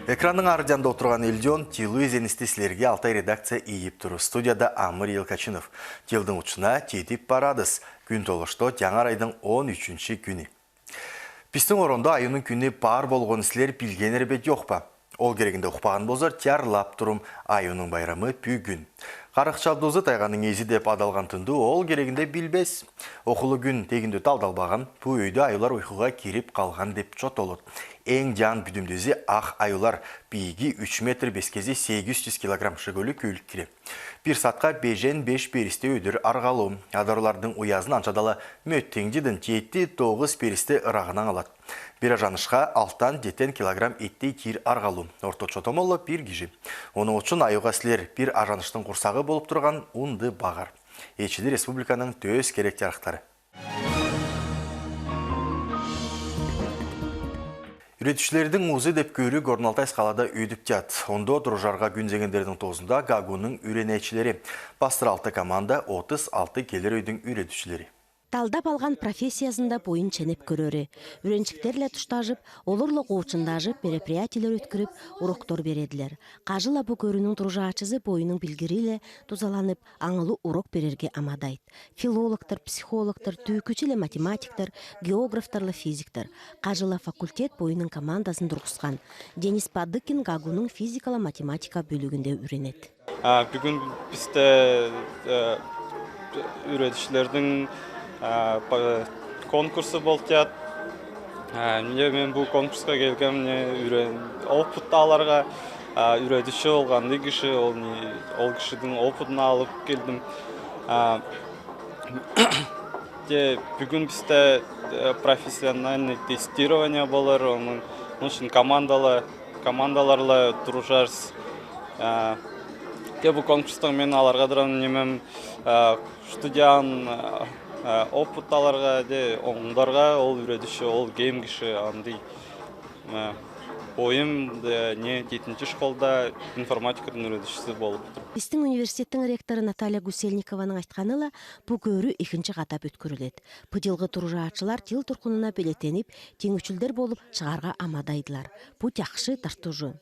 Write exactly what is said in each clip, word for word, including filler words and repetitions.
Экранның ар янында одырган Элдён, тилуй изенисти силерге Алтай редакция ийип турар. Студияда Амр Елкачинов. Тилдиң учуна тиидип барабыз. Күүн толшто, январь айдың он ючүнчү күүнү. Бистиң оронда Аюнуң күүнү бар болгонун силер билгеннер бе, йокпа? Ол кергенде ухпаган болзар, тиарлап турум: Аюнуң байрамы бюгюн. Каракчалдуузу тайганың эзи деп адалган тынды ол кергенде билбес. Охулу күүн тегинде талдалбаган, бу өйдө аюлар уйхуга кирип калган деп чотолот. Эң чаан бүдүмдези ах аюлар, бийиги үч метр бес кези сегиз чүз килограмм, шегөлү күүлк кире. Бир саатка бежен беш перисте өдүр аргалуу. Адарлардың уязын анча даа мөттеңдиден жети-тогуз перисте ырагынан алат. Бир ажанышка алтан-жетен килограмм эттей тиир аргалуу. Орто чотомолла бир кижи. Ону учун аюга силер бир ажаныштың курсагы болуп турган унды багар. Эчиди республиканың төс керек-жарактары. Үредүүшүлердиң узы деп көрүү Горнолтай скалада өдүп тият. Ондо туружарга күн зеңендердиң тозунда ГАГУ-нуң үренээчилери. Бастыра алты команда, отуз алты келир өйдүң үредүүшүлери. Талдап алган профессиязында бойын ченеп көрери. Үренчиктерле туштажып, олорла коучундажып, мероприятиелер өткүрүп, уроктор бередилер. Кажыла бу көрүүнүң туружаачызы бойнуң билгири-ле тузаланып, аңылуу урок берерге амадайт. Филологтор, психологтор, түйкүчүле математиктер, географтарлы физиктер. Кажыла факультет бойнуң командазын тургускан. Денис Бадыкин ГАГУ-нуң физикала математика бөлүгүнде үренет. А, бүгүн бисте, э, үредүүшүлердиң, а, па-, конкурсу болуп тият. А, мына мен бу конкурска келгем, мына, үрен-, опыт аларга, а, үредүүшү болган киши, ол не, ол кишидиң опытын алып келдим. А, те, бүгүн бисте, э, профессиональный тестирование болар, ону, ону үчүн командала-, командаларла туружарбыз. А, те, бу конкурстан мен аларга турам немем, а, студиян, а, а, опыт аларга, те, оңдарга ол үредүүшү, ол кем киши, андый, а, бойым, те, не, жетинчи школда информатикадын үредүүшүсү болуп тур. Бистиң университеттиң ректору Наталья Гусельникованың айтканы-ла, бу көрүү экинчи катап өткөрүлет. Быйылгы туружаачылар тил туркунуна белетенип, теңүүчүлдер болуп чыгарга амадайдылар. Бу жакшы тартыужу.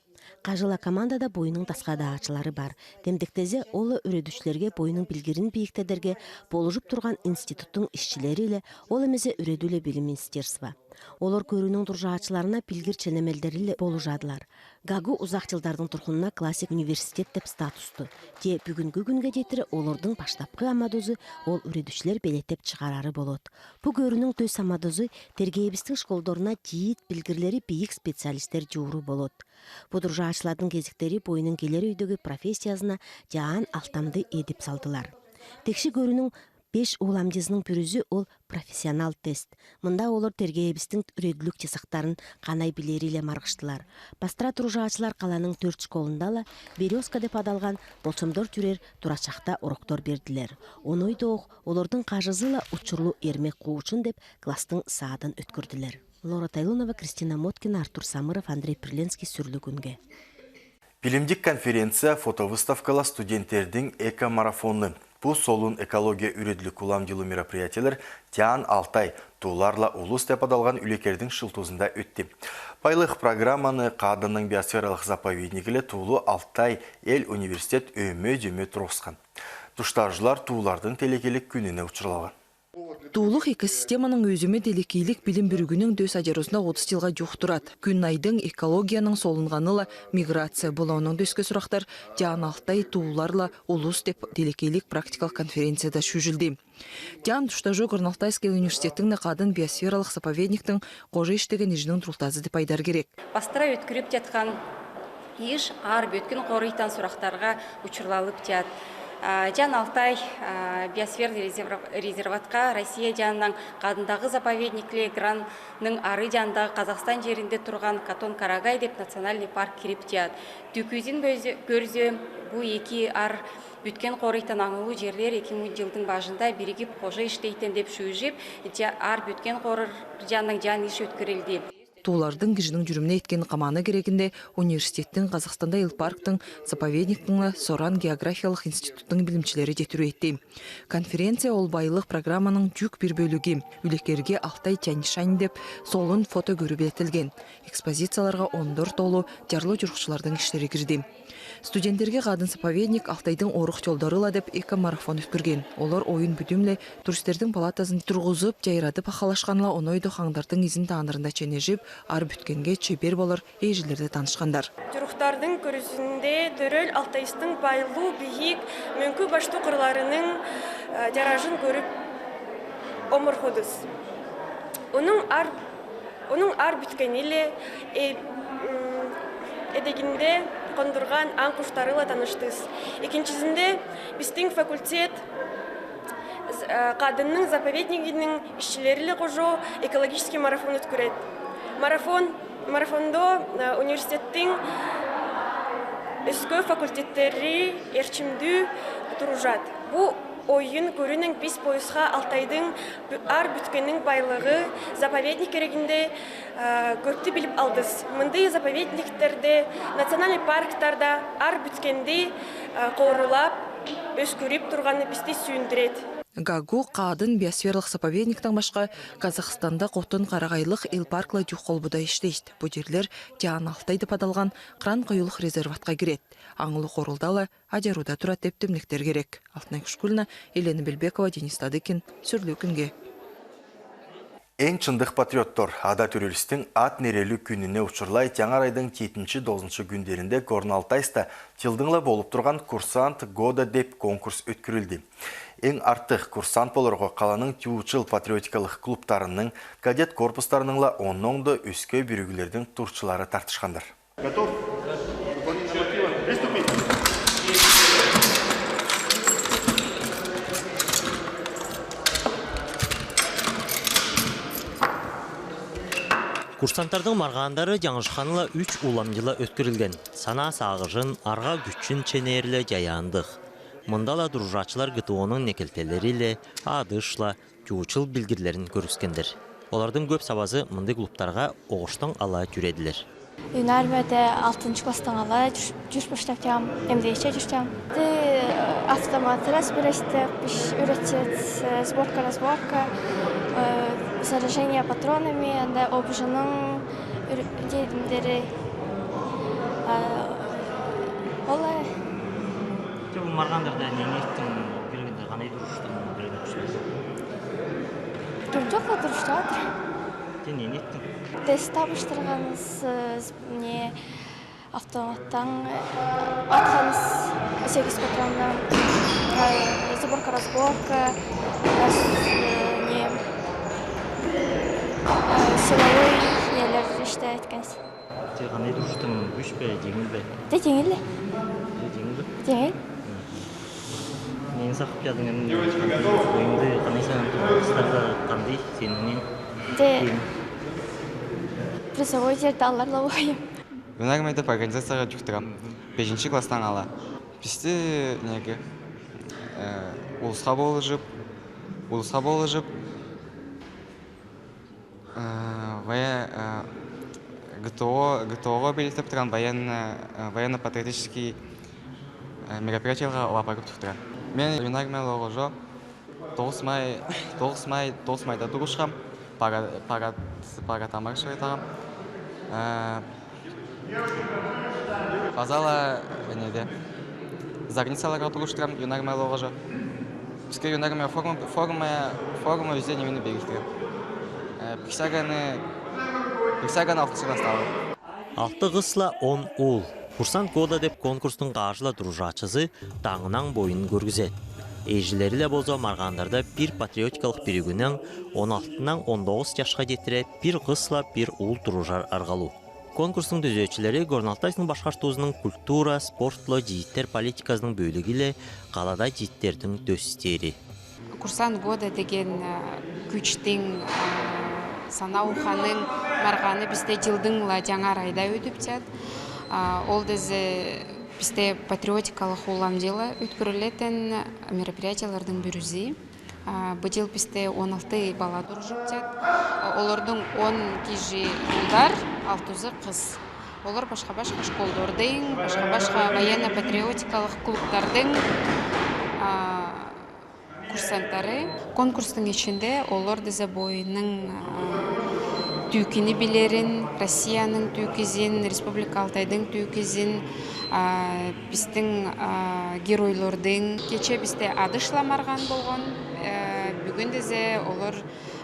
Кажыла командада бойнуң таскадаачылары бар. Демдектезе, ол үредүүшүлерге бойнуң билгирин бийиктедерге болужуп турган институттуң ишчилери-ле, ол эмесе үредүү-ле билим министерство. Олор көрүүнүң туружаачыларына билгир ченемелдери-ле болужадылар. ГАГУ узак жылдардын туркунуна классик университет деп статусту. Те бүгүнгү күнгө жетире олордун баштапкы амадузу ол үредүүшүлер белетеп чыгарары болот. Бу көрүүнүң төс амадузу тергеебистин школдоруна жиит билгирлери бийик специалисттер жууру болот. Бу туружаачылардын кезектери бойнуң келер өйдөгү профессиязына жаан алтамды эдип салдылар. Текши көрүүнүң беш уламдызынын бирүүсү ол профессионал тест. Мында олор тергеебистин үредүүлүк жасактарын канай билери-ле маргыштылар. Бастыра туружаачылар каланын төрт школунда-ла «Берёзка» деп адалган болчомдор чүрер турачакта уроктор бердилер. Оной доох олордун кажызы-ла учурлу эрмек куучун деп класстын саадын өткөрдүлөр. Лора Тайлунова, Кристина Моткина, Артур Самыров, Андрей Приленский, «Сүрлүгүнге». Билимдик конференция, фотовыставкала, студенттердин экомарафону. Бу солун экология үредүүлүк улам жылуу мероприятиелер «Тян Алтай. Тууларла улус» деп адалган үлекердин шылтуузунда өттү. Байлык программаны Кааданның биосфералык заповедниги-ле Туулу Алтай эл университет өмө-жөмө тургускан. Душтажуулар туулардын телекейлик күнүнө учурлалган. Туулук экосистеманын өзүмө телекейлик билим бүрүгүнүн дөс ажарыусуна отуз жылга жуукъ турат. Күн айдың экологияның солунганын-ла миграция болонун дөске сурактар «Тян Алтай. Тууларла улус» деп телекейлик практикалык конференцияда шүүжилди. Тян душтажуу Горно-Алтайский университеттиң Каадан биосфералык заповедниктиң кожа иштеген ижинин турултаазы деп айдар керек. Бастыра өткөрүп жаткан иш аар бөткен корыйтан сурактарга учурлалып тият. А, Тян Алтай, а, биосфер резерв-, резерватка Россия жанындан Каадандагы заповедникле Гранның ары жанындагы Казахстан жеринде турган Катон-Карагай деп национальный парк кирип тият. Тюкюзин бөзө-, көрзө, бу эки аар бөткен корыйтан аңылуу жерлер эки муң жылдың бажында биригип кожа иштейтен деп шүүжүп, жа-, аар бөткен корыр жанындан жан иш өткөрүлдү. Олардынъ кижининъ юрюмне эткен каманы кирегинде университеттинъ, Казахстанда ил парктынъ, заповедниктинъ ла Соран географиялых институттынъ билимчилери тетирүү этти. Конференция «Ол байлык» программанынъ тюк бир бөлюги. Үлекерге «Алтай Тянь-Шань» деп солун фото көрү белетилген. Экспозицияларга он дөрт улу тярлу чурукчылардынъ иштери кирди. Студенттерге кадын заповедник «Алтайдынъ орук чолдары ла» деп эко-марафон өткерген. Олар оюн бүдүмле туристтердинъ палатазын тургузуп, чайрадып ахалашканла, оной дохаңдардынъ изин таанырында ченежип, ар бүткенге чебер болар эжелерде танышкандар. Чуруктардынъ көрүзүнде төрөл Алтайстынъ байлуу бийик мөңкү баштуу кырларынынъ, э, тяражын көрүп омургудус. Онынъ ар, онынъ ар бүткени ле, э, м, эдегинде кондурган аң куштары ла таныштыс. Экинчисинде бистинъ факультет з-, э, кадыннынъ заповеднигининъ ишчилери ле кожо экологический марафон өткерет. Марафон, марафондо, э, университеттинъ өске факультеттери эрчимдүү туружат. Бу оюн көрүүнен бис поисха Алтайдынъ б-, ар бүткенининъ байлыгы заповедник кирегинде, э, көптү билип алдыс. Мындый заповедниктерде, национальный парктарда ар бүткенди, э, корулап, өскүрип турганы бисти сюйиндирет. Гагу кадын биосфералык заповедниктен башка Казахстанда котун карагайлык ил парк ла тюк холбуда иштейт. Бу черлер «Тян-Алтай» деп аталган кыран коюлук резерватка кирет. Аң улу корулда ла, аджаруда турат деп темниктер кирек. Алтынай Кушкулина, Елена Бельбекова, Денис Тадыкин, «Сүрлүү күнге». Эң чындык патриоттор. Ада-төрелистиң ат-нерелүү күнүнө учурлай Таңар айдың чиитинчи, дозунчу күндеринде Горно-Алтайста чылдың ла болуп турган «Курсант года» деп конкурс өткөрүлдү. Эң артык курсант болорго каланың чуучул патриотикалык клубтарының, кадет корпустарының ла, онноң да өске биригүүлердиң турчулары тартышкандар. Готов? Приступить. Курсанттардың маргандары жаңышхан ла, үч уламҗыла өткерилген. Санаа сагыжын, арга күчүн ченээрле җаяндык. Мында ла туружаачылар ГТО-ның некелтелери иле, адыш ла, чуучул билгирлерин көргүскендер. Олардың көп сабазы мындый клубтарга оштон ала җүредилер. Юнармияда алтынчы класстан ала җүр-, җүреш башлап чам, МДЧ җүрчам. Те автомат разбирать итеп, биш өретет, сборка, разборка, э, заражение патронами, анда ОБЖ-ның үр-, дедимдери, э, олай. Те бу маргандарда не, не иттиң, биргенде кандай турыштың, биргенде күчлү? Турдук ла турыштадыр. Те не, не иттиң? Тест тапшырганбыз, не автоматтан, э, атканбыз сегиз патрондан, э, сборка, разборка, э, не, э, силовой нелер иштеткенбиз. Те кандай турыштың, күч пе, җиңел бе? Те җиңел. Те җиңел бе? Җиңел. Нени сагып ядың, эми, оюнды кандай сайладың, кыстарда кандай сенинең? Те призовой җерди алар ла болам. Юнармияда по организацияга җуктырам. Бешинчи класстан ала. Бисти неге, э, улуска болышып, улуска болышып, Э, воен-, э, ГТО, ГТО-га белгилеп турган военно-, э, военно-патриотический, э, мероприятиелерге алып барып турган. Мен юнармиялы уже тогыз май, тогыз май, тогыз майда турышкам, парад, парад, парадта марш айтам. Э, База ла, э, неде, Зарницаларга турыштырам юнармиялы уже. Бизге юнармия форма, форма, форма үзе немени белгилеп турам. Э, присяганы, присяганы алтынчы класста алдым. Алты кыз ла он уул. «Курсант года» деп конкурстың каршы ла туружаачызы таңнаң бойын көргүзет. Эжилери ле болза маргандарда бир патриотикалык биригүүнең он алтыдан он тогуз чашка читире бир кыз ла, бир уул туружар аргалуу. Конкурстуң түзөөчүлери Горно-Алтайдың башкарттыызының культура, спорт ла, чииттер политиказының бөлүгү ле, калада чииттердиң дөстери. «Курсант года» деген, э, күчтүң, э, санаа ухаанның марганы бисте чылдың ла Таңар айда өтүп чат. А, ол дезе бисте патриотикалык уламҗыла өткерилетин мероприятиелердиң бирүзү. А, быйыл бисте он алты бала туржуптят. Оларның он кижи улдар, алтызы кыз. Олар башка-башка школдардың, башка-башка военно-патриотикалык клубтардың, а, курсанттары. Конкурстың ичинде олар деза бойның, а, тюйкини билерин, Россияның тюйкизин, Республика Алтайдың тюйкизин, а, бистиң, а, геройлардың. Кече бисте адыш ла марһан болган. Э, бюгюн деза олар,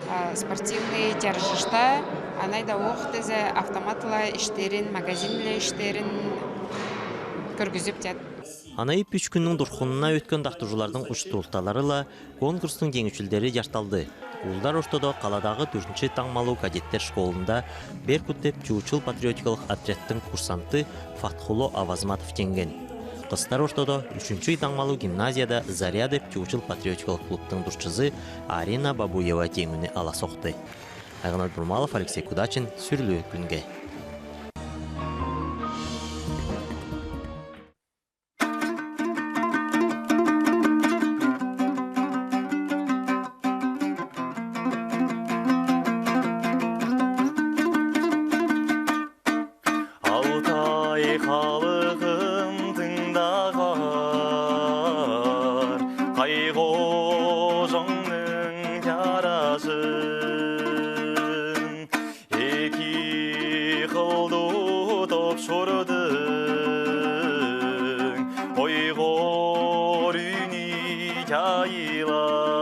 а, спортивный чарышта, анай да ох деза автоматла иштерин, магазинле иштерин кёргүзүптят. Анай иб үш күүннүң дурхунуна өткен дахтырыужылардың учтулталары ла, конкурстың җиңүчелдери җарталды. Улдар ортодо каладагы дөрвинчи таңмалуу кадеттер школында «Беркут» деп чоочул патриотикалык отрядтың курсанты Фатхулло Авазматов җиңген. Кыстар ортодо үшүнчи таңмалуу гимназияда «Заря» деп чоочул патриотикалык клубтың дурчузы Арина Бабуева җиңүне ала сохты. Айгынат Бурмалов, Алексей Кудачин, «Сүрлүг күнге». Алтай халкын тыңдаган, Кайгожаңның чарашын эки кылдуу топшурдың, ойгор үни чайылат.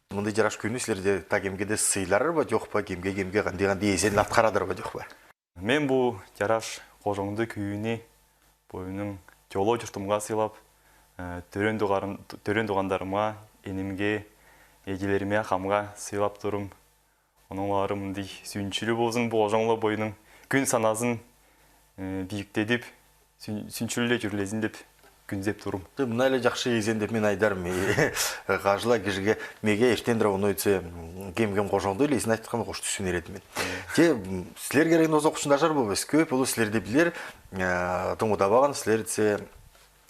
Мындай чараш күүннү силерде та кемге де сыйларар ба, чох па, кемге, кемге кандай, кандай эзен аткарарар ба, чох па? Мен бу чараш кожоңду күүнү бойымның чоолоо чуртумга сыйлап, э, төрен тугарым-, төрен тугандарыма, энемге, эжелериме, хамга сыйлап турам. Оннаңары мындый сүүнчүлү болзун бу кожоңло, бойның күн саназын, э, бийиктедип, сүүн-, сүүнчүлү чүрүлезин деп күндеп турам. Те, мына эле жакшы эзен деп мен айдарым. Каждый кижиге, меге эртен дара ону эсе, м, кем-кем кожоңду иле эзин айткан, кош түйсүнер эдим мен. Те, м, силерге эрен озок учунда ажар болбас. Көп улус силерди билер, э, тумуда баган силер эсе,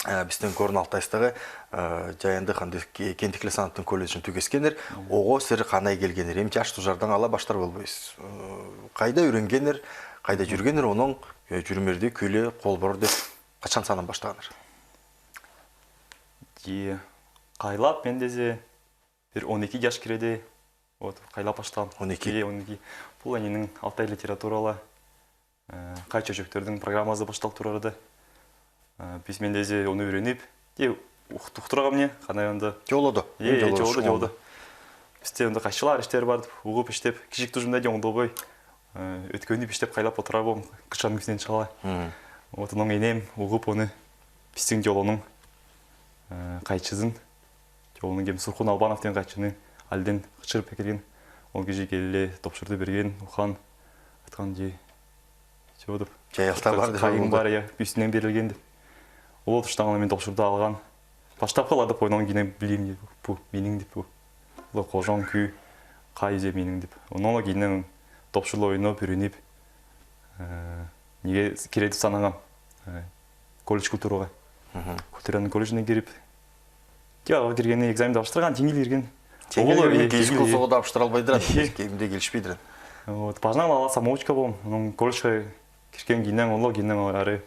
э, бистиң Горно-Алтайстагы, э, жайынды ханды ке-, кенттикле санааттың колледжин тюгескеннер, ого силер канай келгеннер, эм жаш тужардан ала баштар болбас. Э, кайда үйренгеннер, кайда жүргеннер, оннаңар, э, жүрмерди, күле, кол бурар деп качан санап баштаганнар? Ди, кайлап мен дезе, бир он эки жаш киреде, вот, кайлап баштаган. Он эки? Э, он эки. Бу эненин алтай литературала, э, кай чөчектердин программазы баштал турарды. Э, биз мен дезе ону үйренип, те, ух-, уктургам не, канай онда. Жолоду. Э, жолоду, жолоду. Бисте онда кайчылар иштер бар деп, угуп иштеп, кижик тужумда оңдолбой, э, өткөнүп иштеп кайлап отурар болам, кышан кисинен чыгала. Вот, оннаңар энем угуп ону, бистиң жолонуң, э, кайчызын. Жолонуң кем Сурхун Албанов деген кайчыны алдын кычырып экелген. Ол кижи келе топшурду берген, ухан, айткан же. Всё деп. Жай алта бар деп. Кайың бар, я, үстүнөн берилген деп. Ол отуштан мен топшурду алган. Баштапкы ла деп ойнаган кийинен билем деп. Бу менин деп бу. Бу кожоң күү, кай эзе менин деп. Оннан ла кийинен топшурлар ойнап, үйренип, э, неге кире деп санаган. Э, колледж культурага. Культураның колледжине кирип, ага киргенде экзамен тапшырган, жеңил кирген. Жеңил кирген, э, кийиз жеңил, кол согуда тапшыра албайдыр, кимде келишпейдир. Вот, бажынан ала самоучка болам. Ону колледжге кирген кийинен, оло кийинен ары.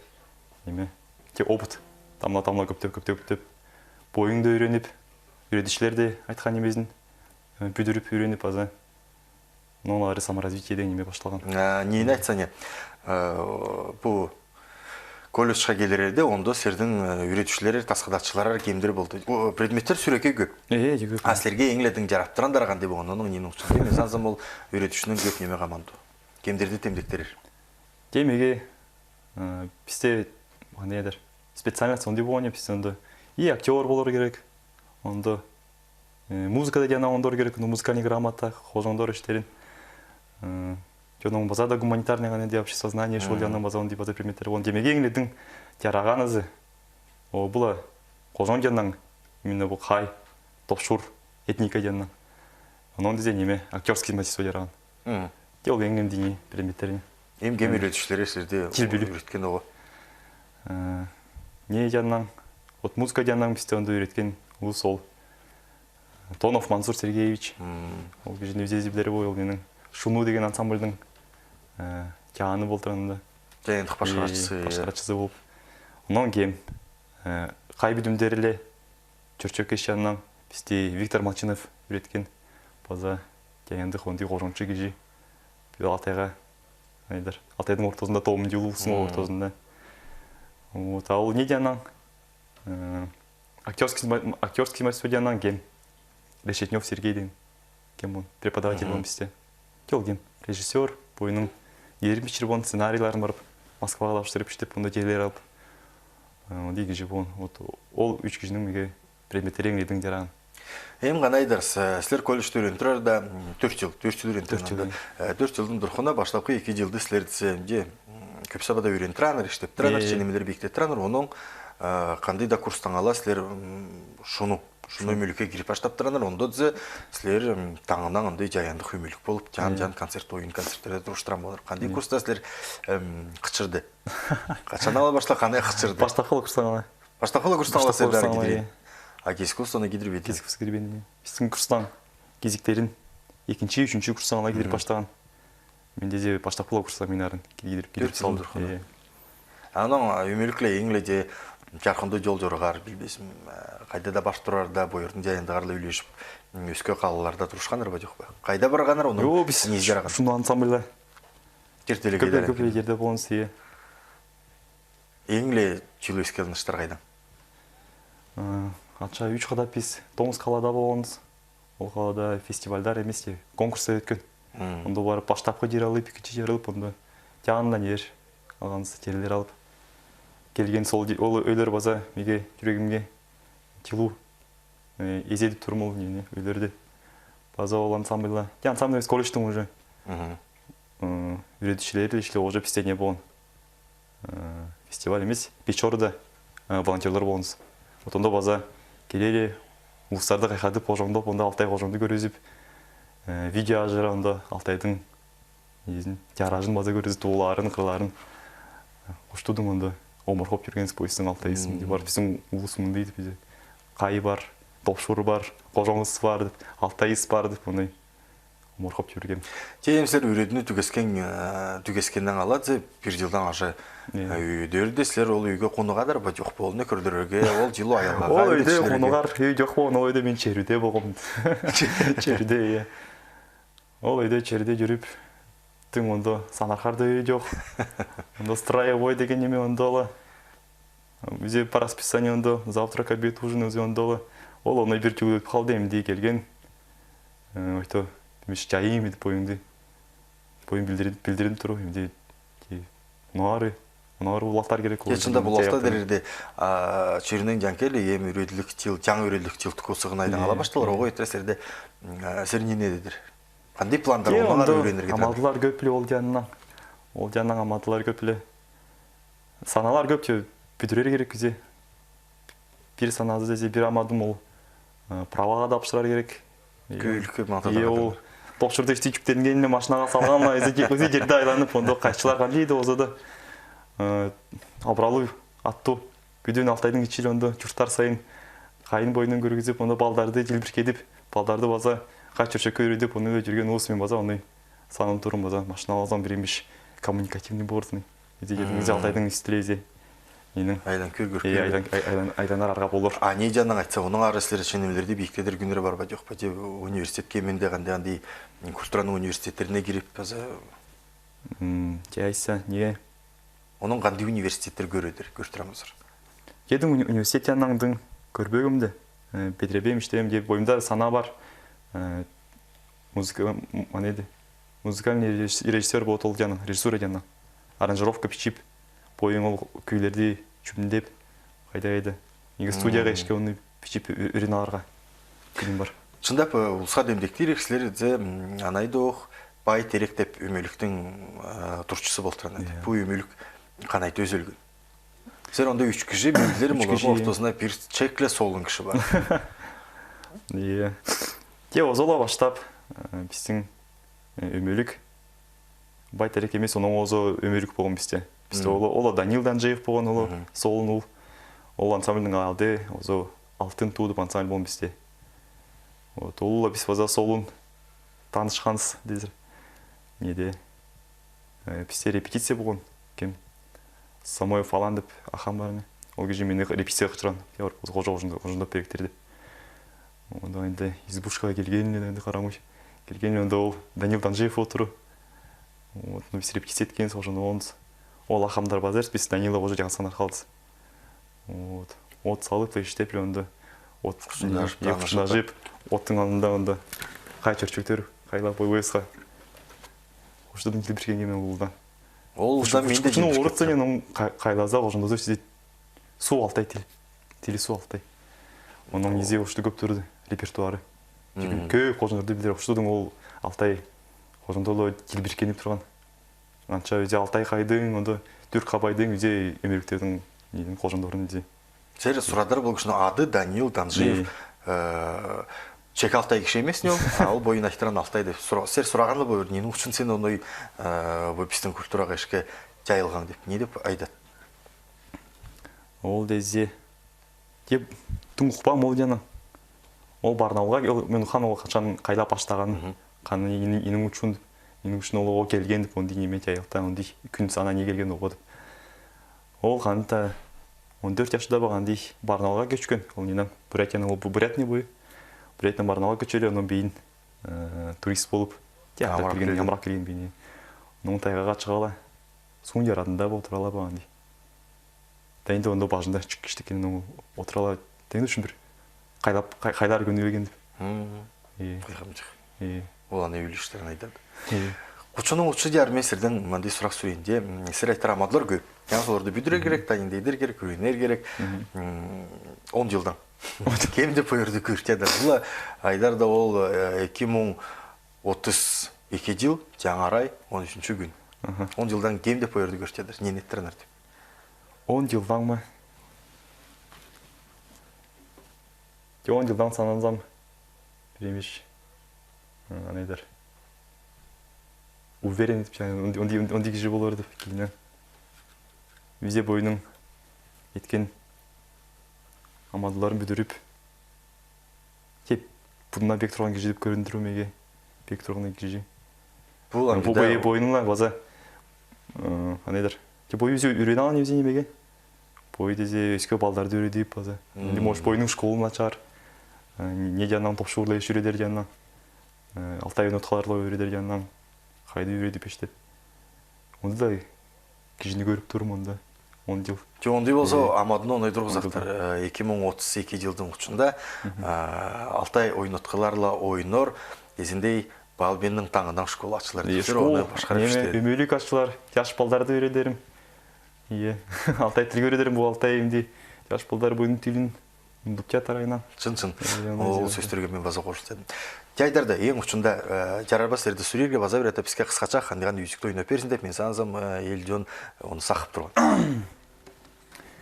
Неме, те опыт. Тамла, тамла, көптеп, көптеп, көптеп. Бойуңду үйренип, үйретишилер де айткан немезин, э, бүдүрүп үйренип, азы. Оннан ары саморазвитие деген неме башталган. А, нени айтсаң, э, бу колледжге келерде, онда силердин, э, үйретишилер, тасхыдатчылар кемдер болду? Бу предметтер сүреке көп. Э, э, көп. А силерге эң эле жараттыргандар кандай болган? Онун эмнени учун? Мен санасам, ол үйретишинин көп неме команды. Кемдерди темдектерер? Демеге, Э, бисте, ма не дер, специальность онда болған, бисте онда и актёр болар керек, онда, э, музыкада даян ондор керек, ну, музыкальный грамота, хожондор иштерин. Э, чонның база да гуманитарный га не дер, обществознание, шол даян база онда база предметтер. Онда меге эңлединъ, тиярағаны зе. Ол была хожон даян, именно бу хай, топшур, этника даян. Онда зе неме, актёрский мастерство даян. Мгм. Тек ол эңнен дини предметтерин. Эм гем үйретушілер сізді Тилбилүү. Үйреткен оға. Э, не даян, вот музыка даян бисте онда үйреткен улус ол Тонов Мансур Сергеевич. Мм. Ол кижини үзезиз билер бо, ол менің «Шуну» деген ансамбльдың, э, тиянды болтыр онда. Тиянды башқарчысы, э, башқарчысы болып. Онан кем, э, хай билімдерле чөртче кеші яннан бисте Виктор Молчанов үйреткен. База тиянды хонды хожоншы кижи. Бу Алтайға, айдар, Алтайдың ортасында, тоғым дюл улусының ортасында. Вот, а ол не даян, э, актёрский ма-, актёрский мастерство даян кем. Решетнёв Сергей деген. Кем он? Преподаватель он бисте. Тек ол кем. Режиссёр, бойның ерім пичір бон сценарийларын барып, Москваға тапсырып, иштеп, онда телер алып. Э, онда кижи бон. Вот, ол үш кижинің меге предметтерин эңлединъ даян. Эм ға не дерсіз, сілер колледжде үйрен турар да, м, төрт йыл, төрт йыл үйрен турар. Төрт йыл, да. Э, төрт йылдың дурхына баштапқы ікі йылды сілер десе, де, м, кӧп сабада үйрен туранар, иштеп туранар, э, ченемелер бийиктеп туранар, онан, э, қандай да курстаң ала сілер, м, «Шуну», «Шуну» мүлікке кирип баштап туранар, онда десе сілер, м, таңнаң андый жайандық ӱмелік болып, жан-жан концерт, ойын концерттерде турыстырам болар. Қандай курста сілер, м, хычырды? Қачан ала башла, қандай хычырды? Баштапқы курстаң ала. Баштапқы курстаң ала сілер, да, кидірген. А кезек курстаң кидірбедің? Кезек курстаң кидірбедің, е. Бистің курстаң кезектерін екінші, үшінчі курстаң ала кидіріп баштаған. Менде де баштапқы курстаң мен арын кидіріп, кидіріп салды. Төрт йыл дурхына. Е. Анаң, а, ӱмелікле эңледе чархында жол жорғар, билбеспін, а, қайда да барып турар да, бойырдың жайындағарлы ӱлешіп, м, өске қалаларда турысханнар ба, жоқ па? Қайда барғаннар, онан? Йо, піс не жараған? «Шуну» ансамбльда. Кертелі кедер. Кепе-кепе жерде болыңыз, е. Эңле чыл өскен ыштар қайдаң? Э, атша үш хада піс Томск қалада болғанбыз. Ол қалада фестивальдар эмес те, конкурстар өткен. Мм. Онда барып, баштапқы жер алып, екінші жер алып, онда тияндан ер алғанбыз, терлер алып. Келген сол де-, ол өйлер база меге, жүрегімге чылу, э, изедіп турмын ол нені, өйлерді. База ол ансамбльда. Е, ансамбль эмес, колледжтің уже. Мгм. Э, үйретушілер ишле уже пісте не болған. Э, фестиваль эмес, Печорада, э, волонтёрлар болғанбыз. Вот онда база келелі, улустарды хайхадып, хожоңдап, онда Алтай хожоңды кӧргізіп, э, видео ажыра, онда Алтайдың изин, тияражын база кӧргізіп, тооларын, қырларын. Хош турдым онда, омырхоп жүргенбіз, пойыстың Алтай исін, мм, деп бар, пістің улус мындый деп, бизе. Хай бар, топшур бар, хожоңыс бар деп, Алтай ис бар деп, ондай. Омырхоп жүргем. Тем сілер үйредіні түгескен, э, түгескеннен ала, пір жылдан аша, э, үйдерде сілер ол үйге хонығадар ба, жоқ па, ол не кӧрдірерге, ол жылы аялға. Ол үйде хонығар, үй жоқ па, ол үйде мен черуде болғам. Черуде, е. Ол үйде черуде жүріп, тың онда Санархарда үй жоқ. Онда строевой деген неме онда ала. Өзі по расписанию онда, завтрак, обед, ужин өзі онда ала. Ол оны пір тюгіл өтіп қалды, эмде келген. Э, ойто, миш чайым, эди бойыңды. Бойың билдірін, билдірін туру, эмде, ки, нуары, нуары уластар керек. Е, чында, уластар дерерде, а, чирнең жан келі, ем үйреділік тил, жан үйреділік тил түк осығын айдан ала башталар, оғы етресерде, м, а, сіріне не дедір? Қандай пландар, е, оныңар онда үйренерге? Амалдылар кӧпле ол жанынан. Ол жанынан амалдылар кӧпле. Саналар көп, че, пӱдірер керек кізі. Пір саназы десе, пір амалдым ол, э, праваға тапсырар керек. Көлік көп маңтада. Е, ол топшурды иште чүктенгеніне машинаға салғанла, өзі ке-, өзі жерде айланып, онда қайсылар қандай еді, оза да, э, абыралы атту. Күйден Алтайдың ичіл онда чурттар сайын, хайын бойынан кіргізіп, онда балдарды желбіркедіп, балдарды база қай чүршекке үйретіп, оны да жүрген улус мен база, оны санын турын база, машина алзам, пір емеш коммуникативный болырсың. Иди келдіңіз, Алтайдың үстіле изе. Менің. Айлан көр, көр, е, көр. Айлан, ай-, айлан, айланар арға болыр. А не жаннаң айтса, оныңар сілер ченемелерде бийиктедір күүннер бар ба, жоқ па? Те университетке мен де қандай, андай, Курстраның университеттеріне кирип, база. М, те айтса, не? Оныңар қандай университеттер кӧредір, көр турамызар? Тедің уни-, университет яннаңдың көрбегім де, э, петіребем, иштем деп, бойымда сана бар. Э, музыка, м, ма не еді? Музыкальный режисс-, режиссёр болып ол яннаң, режиссура яннаң. Аранжировка пичип, бойын ол күүлерди чүмдеп, кайда-кайда. Неге студияга ишке оны бичип ө-, үйрен аларга күүлим бар. Шындап, э, улусха демдектир, силерде, м, анайдох «Бай Терек» деп өмеликтин, э, турчусу болтур анайда. Иә. Бу өмелик канайта төзелген. Силер онда үч кижи, мен билерим, олардын ортосунда бир чекле солун киши бар. Иә. Те озола баштап, э, биздин, э, өмелик «Бай Терек» эмес, ондан озо өмелик болгон бизде. Бизде ол, ол Данил Данжиев болгон, ол солун ул. Ол ансамбльдин аты, озо «Алтын туу» деп ансамбль болгон бизде. Вот, ол биз база солун таанышканбыз дезир. Неде? Э, бизде репетиция болгон. Ким? Самойлов Алан деп ахам бар ини. Ол кижи мени репетицияга кычырган. Я, бар, кожо-, кожондо, кожондо перектер деп. Онда энди избушкага келгенде, энди карамыш. Келгенде онда ол Данил Данжиев олтур. Вот, ну, биз репетиция эткенбиз, кожондо онсуз. Ол ахамдар базар, биз Данилла кожо жангасхан аркалыс. Вот. От салып, иштеп, онда. От кучун ажып, оттун алдында онда. Кай чөрчектер, кайлап ойбайсха. Кучтудун килбиркенге мен улдан. Ол да мен де кучуну орут сенен, он кай-, кайласа, кожондо сиз суу алтай тил. Тили суу алтай. Онун изи ошто көп турду, репертуары. Кӧп кожондорду билер, ошто ол алтай кожондо килбиркенип турган. Анча үзе алтай кайдың, онда түрк кабайдың, үзе өмеликтердин, недин, кожондорун үзе. Сер сурадар болгушуна ады Данил Данжиев, э, чек алтай киши эмес не ол, а ол бойын айтыран алтай деп. Сура-, сер сураган да боор, ненин учун сен оной, э, бу биздин культурага ишке жайылган деп, не деп айдат? Ол дезе, деп, тун укпам ол жана. Ол Барнаулга, ол, мен укхан ол качан кайлап баштаган, каны, ненин, ненин учун, ненин учун ол ога келген деп, ондый неме жайылта, ондый күн сана не келген ога деп. Ол канта он дөрт жашта болганда Барнаулга көчкен, ол ненен, Бурятиядан, ол бу-, бурят не бою. Бурятиядан Барнаулга көчеле, онун бийин, э, турист болуп, театр келген, ямарак келген бийин. Онун тайгага чыгала. Суун жарадында бо турала болганда. Тайында онда бажында чик киштекен, ну, отурала. Тайында ушун бир кайлап, кай-, кайлар көнү келген деп. Кайгамчык. Ол аны үйлүштерин айтады. Кучунун учу дияр мен сирден мындай сурак сүрейин де, м, сир айтар амадлар көп. Яңа соларды бүдүрер керек, тайында идер керек, үйренер керек. М, он жылдан. Кем деп ойырды күртеди. Бул айдарда ол, э, эки муң отуз эки жыл, жаңа ай, он үчүнчү күн. Он жылдан кем деп ойырды күртеди. Не неттернер деп. Он жылдан ма? Те он жылдан сананзам, бир эмеш. Ы, анайдар. Уверен деп, яны, онди, онди, онди кижи болор деп, кийинен. Үзе бойнуң эткен амандыларын бүдүрүп, кеп, бундан бек турган кижи деп көрүндүрүү меге. Бек турган кижи. Бу, бу бой-, бойнуңла база, ы, анайдар. Кеп, бой үзе үйрен алган, үзе немеге. Бой дезе, өске балдарды үйредип база. Энди, может, бойнуң школун ачар. Ы, не жанынан топшуурлар иш үйредер жанынан. Ы, алтай ойноткаларла үйредер жанынан. Кайды үйредип иштеп. Онда да кижини көрүп турмун да. Он жыл. Жок, ондой болсо, амадын оной тургузактар. Э, эки муң отуз эки жылдың учунда, э, алтай ойноткаларла ойнор, эзиндей Балбиннин таңыдан школа ачылар. Э, школа, ону башкарып иштейди. Өмөлүк ачылар, жаш балдарды үйредерим. Ие. Алтай тилге үйредерим, бу алтай эмди. Жаш балдар буюн тилин Бутя тарайынан. Чын, чын. Ол сөстерге мен база кошулсам. Жайдарда, эң учунда, э, жарарбас жерде сүрерге база бир эте бизге кыскача кандыган үзүктү ойноп берсин деп, мен санасам, э, эл жон ону сакып турган.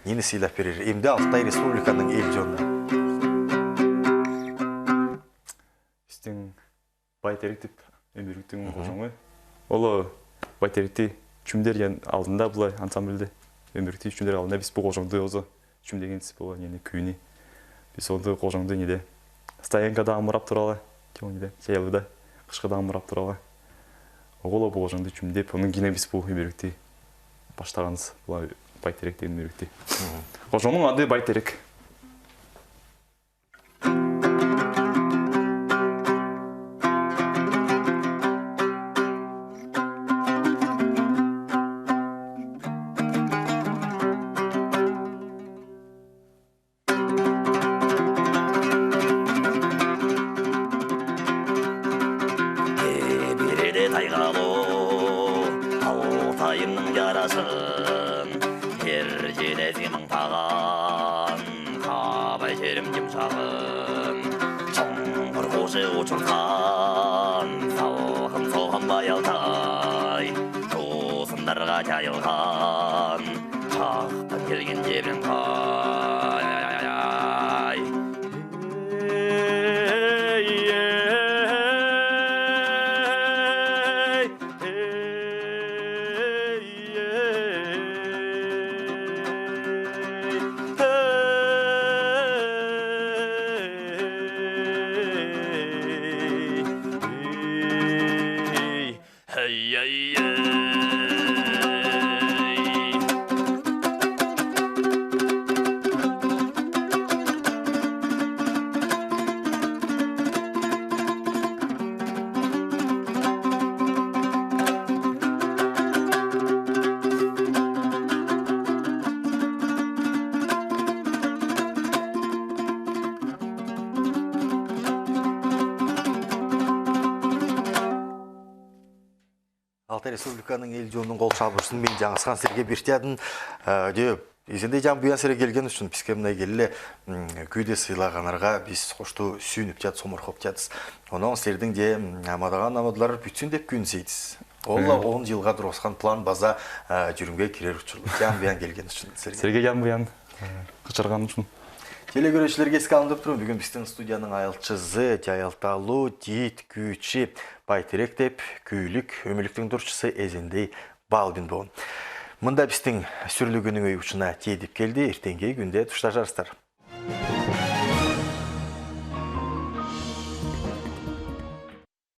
Нени сыйлап берер? Эмди Алтай Республиканын эл жонуна. Биздин Бай Терек деп, Өмүрүктүн кожоңу. Ол Бай Теректи чүмдер алдында, булай ансамбльде Өмүрүктү чүмдер алдында биз бу кожоңду озо чүмдегенбиз, бу нени, күүнү. Биз ол кожоңду неде, стоянкада амырап туралы, неде, жайлыда, кышкыда амырап туралы. Оголо бу кожоңду чүмдеп, онун кийинен биз бу Өмүрүктү баштаганбыз, булай Бай Терек деген Өмүрүктү. Кожоңдун аты Бай Терек. Бирде тайгалы Алтайымның жарасын Ким шағын чоңғыр хожы учыртхан, салқын солған баялдай, тосындарға жайылған, жақтан келген тебірен қай. Алтай Республиканың Эл Чонының қол шабысшысын мен Жаңылыс Сергей Биртядин, э, деп, Эзендей Җан Буян, сірер келген ушын, піске мына келле, м, күүде сыйлағанарға піс хошты сүүніп тият, сомархоп тиятыс. Онаң сірердең де, м, амадаған амадылар пӱтсин деп күүнсейдіс. Ол ла он чылға турғысхан план паза, э, чурумге кирер учурлук. Җан Буян келген ушын сірерге. Сірерге Җан Буян, э, хычырған ушын. Телекөрүүшілерге искалындырып турам, пӱгӱн пістің студияның аялчызы, чайалталу тиит күүчі Бай-Терек деп күүлік, өөмліктің турчысы Эзендей Балбин полған. Мында пістің сӱрлігенің ой учына тиедіп келді, иртенгі күүнде туштажарыстар.